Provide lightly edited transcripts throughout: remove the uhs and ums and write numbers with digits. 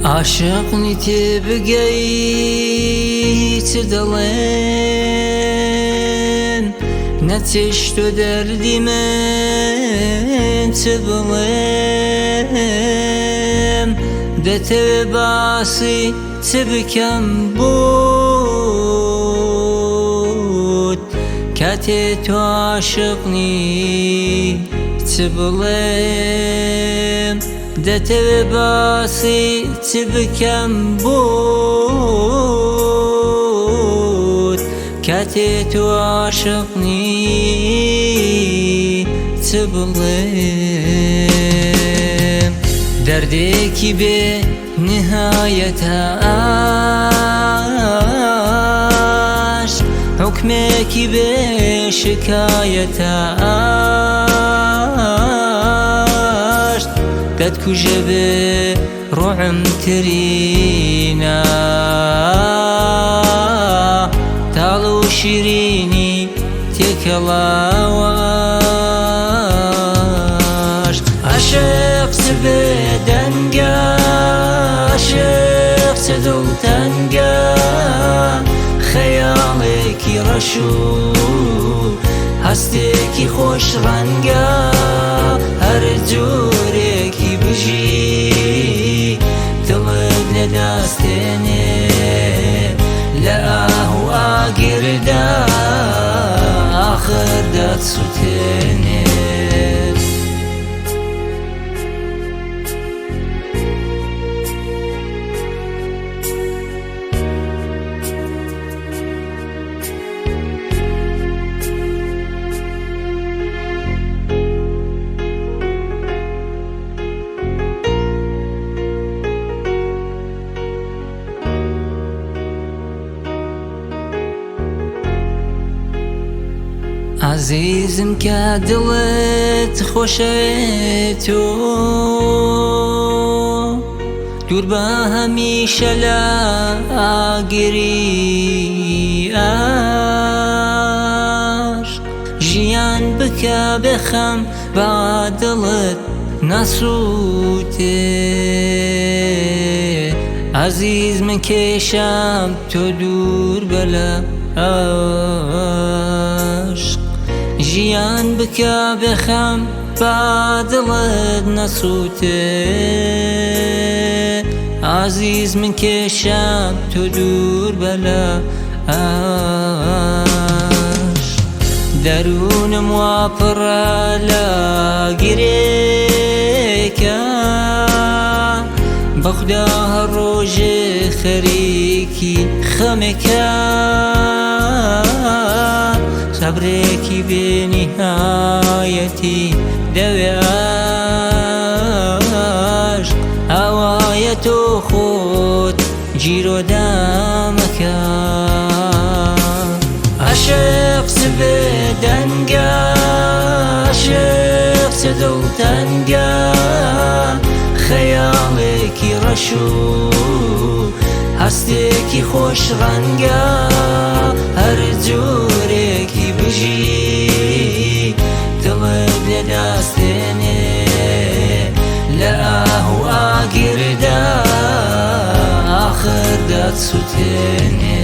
عاشقنی تێبگەی چ دەڵێم، نەچێشت و دەردی من چ بڵێم، دەتەوێ باسی چ بکەم بۆت، کاتێ تۆ عاشق نی چ بڵێم، دەتەوێ باسی چ بکەم بۆت، کاتێ تۆ عاشق نی چ بڵێم، دەردێکی بێ نهایەتە عاشق، حوکمێکی بێ شکایەتە عاشق، دەتکوژێ بێ ڕوحم ترینە، تاڵ و شیرینی تێکەڵاوە عاشق، عاشق چ بێدەنگە، عاشق چ دڵتەنگە، خەیاڵێکی ڕەش و هەستێکی خۆش ڕەنگە، هەر جۆرێکی بژی دڵت لێ داستێنێ، لە ئاه و ئاگردا ئاخر دەتسوتێنێ. ئازیزم کە دڵت خۆشەوێت و دوور بە هەمیشە لە ئاگری ئاشق، ژیان بکە بێخەم با دڵت نەسووتێ. ئازیز من کێشام تۆ دوور بە لە عاشق، ژیان بکە بێخەم با دڵت نەسووتێ. ئازیز من کێشام تۆ دوور بە لە عاشق، دەروونم وا پڕە لە گرێکە، بەخدا هەر ڕۆژێ خەریکی خەمێکە، سەبرێکی بێنیهایەتی دەوێ عاشق، ئاوایە تۆ خۆت گیرۆدامەکە. عاشق چ بێدەنگە، عاشق چ دڵتەنگە، خەیاڵێکی ڕەش و هەستێکی خۆش ڕەنگە، هەر جۆرێکی بژی دڵت لێ داستێنێ، لە ئاه و ئاگردا ئاخر دەتسوتێنێ.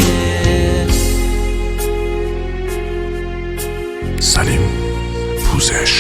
سەلیم پوزش.